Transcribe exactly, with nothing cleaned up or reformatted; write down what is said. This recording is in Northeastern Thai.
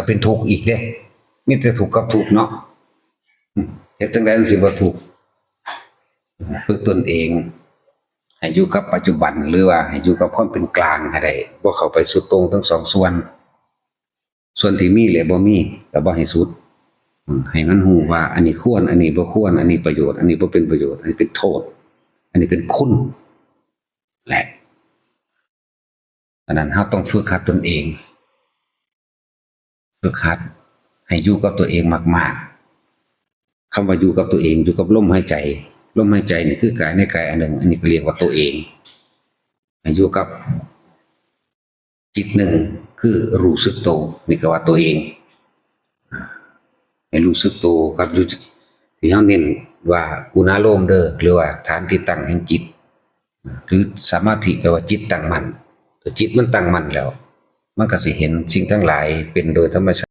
เป็นทุกข์อีกเด้ มีแต่ทุกข์กับทุกข์เนาะ เฮ็ดจั่งใด๋มันสิบ่ทุกข์ ฝึกตนเอง ให้อยู่กับปัจจุบัน หรือว่าให้อยู่กับความเป็นกลางให้ได้ บ่เข้าไปสุดโต่งทั้งสองส่วน ส่วนที่มีและบ่มีก็บ่ให้สุด อืม ให้มันรู้ว่าอันนี้ควร อันนี้บ่ควร อันนี้ประโยชน์ อันนี้บ่เป็นประโยชน์ อันนี้เป็นโทษ อันนี้เป็นคุณ แหละ ฉะนั้นเราต้องฝึกหัดตนเอง ฝึกหัดให้อยู่กับตัวเองมากๆ คำว่าอยู่กับตัวเอง อยู่กับลมหายใจ ลมหายใจนี่คือกายในกายอันหนึ่ง อันนี้ก็เรียกว่าตัวเอง ให้อยู่กับจิตหนึ่ง คือรู้สึกโต นี่ก็ว่าตัวเอง ให้รู้สึกโตกับอยู่ที่เราเน้นว่าอุณาโลมเด้อ หรือว่าฐานที่ตั้งแห่งจิต หรือสมาธิแปลว่าจิตตั้งมั่น ถ้าจิตมันตั้งมั่นแล้ว มันก็สิเห็นสิ่งทั้งหลายเป็นโดยธรรมชาติ